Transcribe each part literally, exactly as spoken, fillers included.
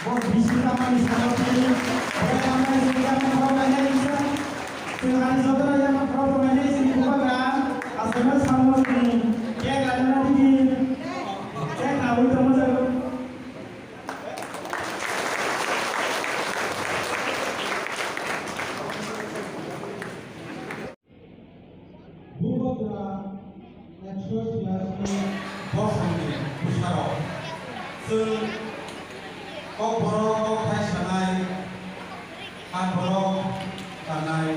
Bo bisi kamani salo tei, bo kamani sengkang khorok lainai kisa. Chwng ani jotono yakno khorok lainai chini bubagra, aswkno samo chini cake lainani tini. Cake nawi tongma jago. Bubagra ekso chiyasi bosongni bwsarok. Chwng kokborok kokthai sanai, khatborok tanai.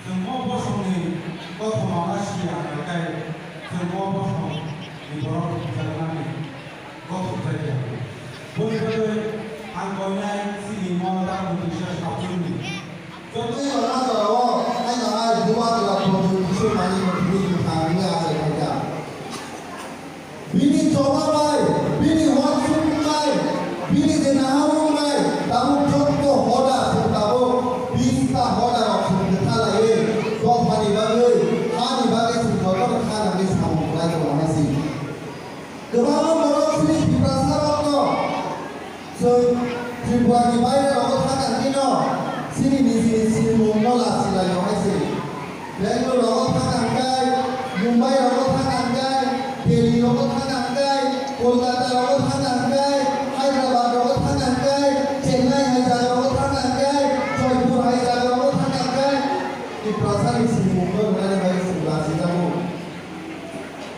Chwng o bosongni kothoma ma siya hwnkhai, chwng o bosongni borok rwchapnani kothok jakya. Boni bagwi ang koinai chini mono tamo twisa saphuruni. Jotoni rwna jorao haino hai bubagra Pradyot Kishore Manikno thwngwi kwthang wngwi achai phaikha. Bini choba bai, bini uansuk bai, bini je naharung bai, tabuk jotto hoda chwng tabuk bista hoda rok chwng kwtha laiwi dophani bagwi, hani bagwi chwng jotono kha nangwi samung khlai tongo hai se. Kwbangma borok chini Tiprasa rokno chwng Tripura ni baire rogo thang nangwino chini nijini sinimung no lachi laio hai se. Bangalore rogo thang nangkhe, Mumbai rogo thang nangkhe, Delhi rogo thang nangkhe, Kolkata rogo thang nangkhe, Hyderabad rogo thang nangkhe, Chennai hai jaga rogo thang nangkhe, Jaipur hai jaga rogo thang nangkhe. Tiprasa ni sinimung no rwnani bagwi chwng lachi jago.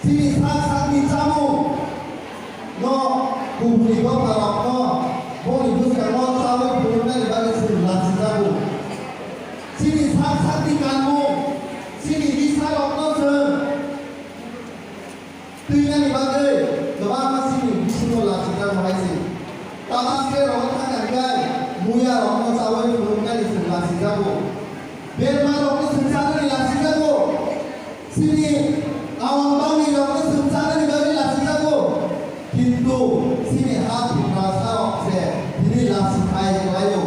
Chini sak sakni chamung no kubuni dopharokno boni bwskango chaui phunuknani bagwi chwng lachijago. Chini sak sakni kanmung, chini risarokno chwng twinani bagwi kwbangma chini bisingo lachijago hai se. Tamaskerokno thangkha hwnkhe muyarokno chaui phunuknani chwng lachijago. Bermarokno chwng chanani lachijago. Chini awang bangni rokno chwng chanani bagwi lachijago, kintu chini ha Tiprasa rok se tini lachi khai khlaio.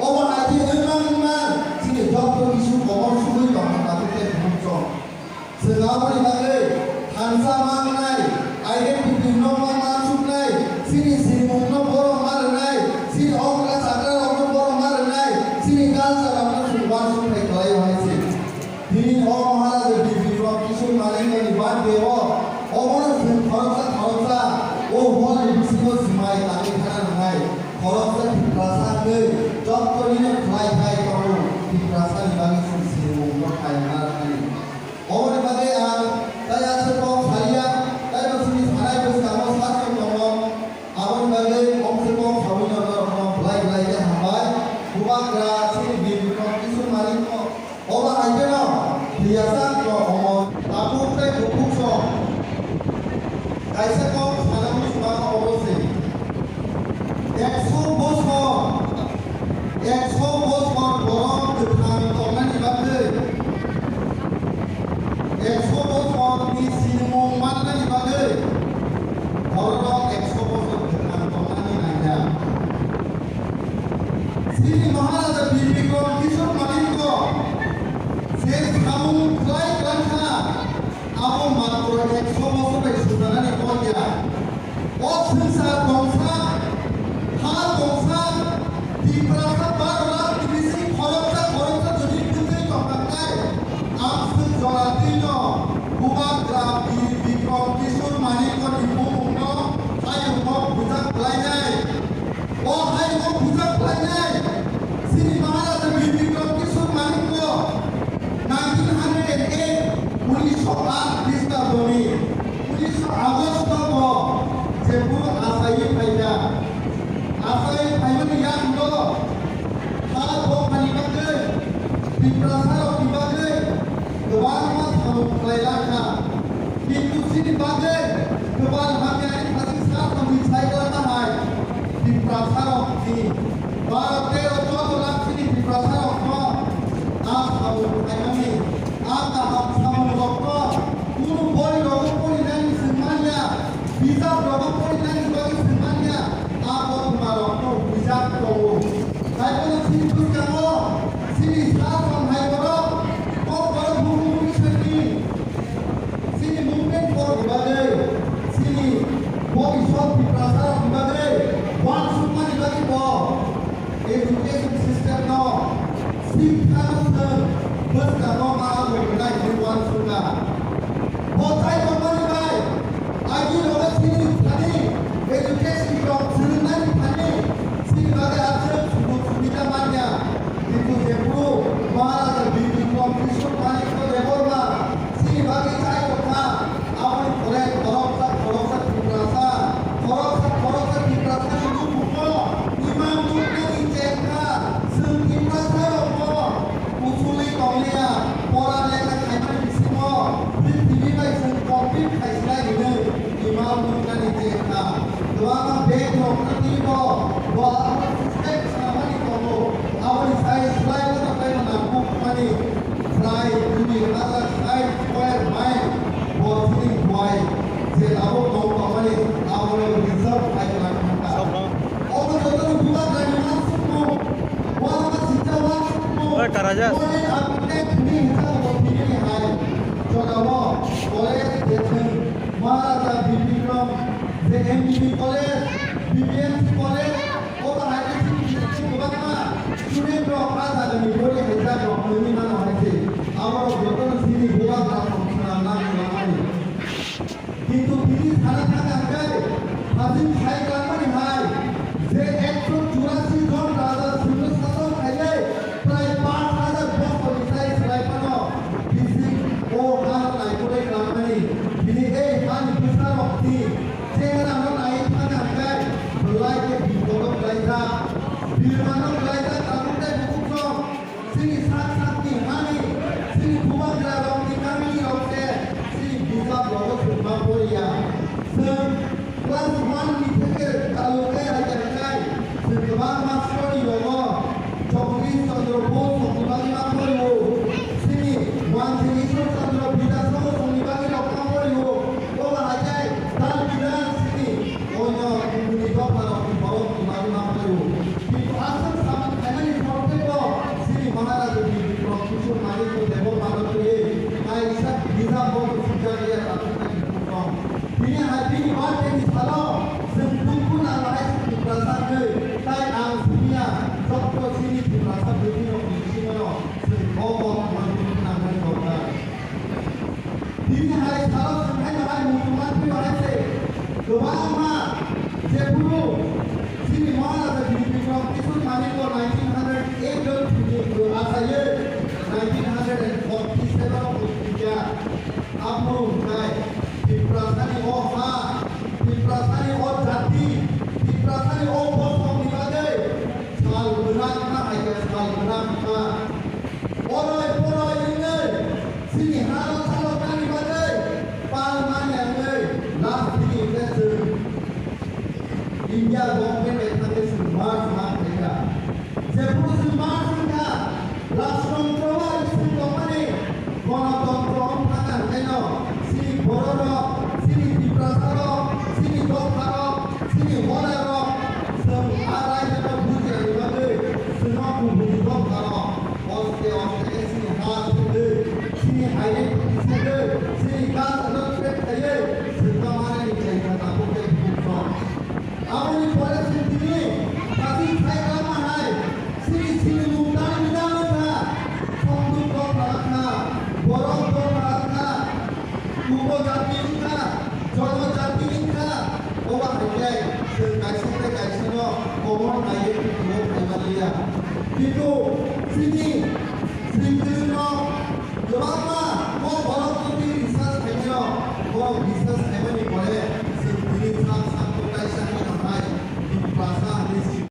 Obo hai khe wng mang wng mang chini doctor kisu komor sugwi tongma bagwi tei bumung chong. Chwng aboni bagwi thansa mangnai, identity no ma ma suknai, chini sinimung no borok ma rwnai, chini okra chakra rok no borok ma rwnai, chini culture rok no chwng uansuk khai khlaio hai se. Tini o Maharaja Bir Bikram Kishore Manikya ni birthday o, obono chwng khoroksa khoroksa o hall ni bisingo swmai tangwi thana nangnai. Khoroksa Tiprasa wngwi jotto nino khlai khai tongo, Tiprasa ni bagwi chwng sinimung no khai ma rwkha. Oboni bagwi ang tei aswk kok saliya, tei bo chini sanai bwskango sachwng tongo. Aboni bagwi omswk kok saui no norokno belai belai khe hambai. Bubagra chini Bir Bikram Kishore Manikno obo hai kheno thwiyasak no omo tabuk tei bukhuk song kaisa kok sana muchungma kha obo se. Ekso bosor, ekso bosor borok kwthang tongnani bagwi, ekso bosorni sinimung mannani bagwi bororok ekso bosor kwthang tongnani nangya. Chini Maharaja Bir Bikram Kishore Manikno je samung khlai glankha, abo matro ekso bosor bai sujanani kok ya. O swngchar tongsa, ha tongsa, Tiprasa baro lakh ni bising khoroksa khoroksa jodi bwtwi tongkha khe, ang swk jora twino Bubagra Bir Bikram Kishore Manikya ni bumungno hayungno puja khlainai. O hayungno puja khlainai. Chini Maharaja Bir Bikram Kishore Manikya nineteen hundred and eight, unisho aat Christabdoni, unisho August bo jephuru achaiwi phaikha. Achaiwi phaimani yakno ha dophani bagwi, Tiprasarokni bagwi kwbangma samung khlai lankha. Kintu chini bagwi kwbal hamyani thaching sa samung sai kwlangma hai Tiprasarokni baro tero joto lakh chini Tiprasarokno ang Sikha no thwng, bwskango ma rwnai hwnwi uansukha. Bo chai tongmani bai, agi rogo chini thani education rok swrwngnani thani chini bagwi aswk sujuk subida manya. Kintu jephuru Maharaja Bir Bikram Kishore Manikya Debbarma chini bagwi chai tongkha, aboni pore khoroksa khoroksa Tiprasa, khoroksa khoroksa Tiprasani nukhungo imang nuknani chengkha, chwng Tiprasa rokno kuchulwi tonglia, pora lekha khaimani bisingo prithibi bai chwng compete khaisilai hwnwi imang nuknani chengkha. Kwbangma bank rok prithibi bo, bo abo suspect swnamani tongo, aboni sai slai bono tei nangkukmani. Prai dui hazar sait square mile bo chini buai je tabuk tong tongmani abono reserve khai twlang thangkha. Obo jotono bubagrani uansukmung, uanama sijak uansukmung, Oi, Karajas. Modern architect ni hisabe bo thinini hai. Jogao college je thwng Maharaja Bir Bikram je M B B college, B B M C college, Obo hai khe chini bisingtwi kwbangma student rok a jagani body haijak rok nungwi mano hai se. Aborok jotono chini bubagra rok swnam nang swlamani. Kintu tini sana thangkha hwnkhe, hajin sai kwlangmani hai je ekso churasi jon raja singno sason khaiwi prai panch hajar bosor ni sai swlai phano bising o ha naikolwi kwlangmani. Tini ei hani bwsarok ni Chengrango nai thangkha hwnkhe, belai khe bipodo kwlaijak. Birmano kwlaijak tabuk tei bukukrok. Chini sak sakni hani, chini bubagra rokni kamini rok se, chini bijap rogo thwngma poriya. Chwng class one ni theke chalu khe hai khe hwnkhe, chwng kwbangma story rogo Jagdish Chandra Bose rokni bagwi ma poriwo. Chini Manjri Ishwar Chandra Bidya Sabha rokni bagwi rok ma poriwo. Obo hai khe dal bidal simi oino kubuni dopharokni borokni bagwi ma phaio. Kintu aswk samung khaimani pore bo simi Maharaja Bikram Kishore Manikya Debbarmano twiwi kaisa bijap bo sukjak ya takhuk nai bukhuk tong. Bini hai bini birthday ni salo chwng dukhu nang bahai se Tiprasa wngwi tai ang simiya jotto simi Tiprasa bwtwirokni bisingono chwng bo bo tongma dukhu nangnani dorkar. Bini hai salo swngkhaino hai muchungma phiro hai se kwbangma jephuru chini Maharaja Bikram Kishore Manikya nineteen hundred eight o thwngwi bwrwi achaiwi nineteen hundred and forty seven o phuljak. Aphuru hwnkhe Tiprasani o ha, Tiprasani o jati, Tiprasani o bosongni bagwi sal gwnang wngkha hai khe sal gwnang wngkha. Oroi poroi wngwi chini halo saloknani bagwi pal manya wngwi last thini hwnkhe chwng India government bai thangwi chwng march ma khlaikha. Jephuru chwng march wngkha, rajtontro o chwng tongmani gonotontro wng phano hwnkhaino chini bororok, chini Tiprasarok, chini dopharok, chini hodarok chwng a raijano bujiyani bagwi chwngno kubuni dopharok oste oste khe chini ha sengwi, chini identity sengwi, chini culture no threat khaiwi chwngno manani chengkha tabuk tei bukhuk rok. Aboni pore chwng tini hati khai kama hai, chini chini mung tang bidang wngkha, songduk dopha wngkha, borok dopha wngkha, upojati wngkha, jonojati wngkha, obo hai khe chwng kaisa tei kaisa no kobor naiwi tongwi phaimaliya. Kintu chini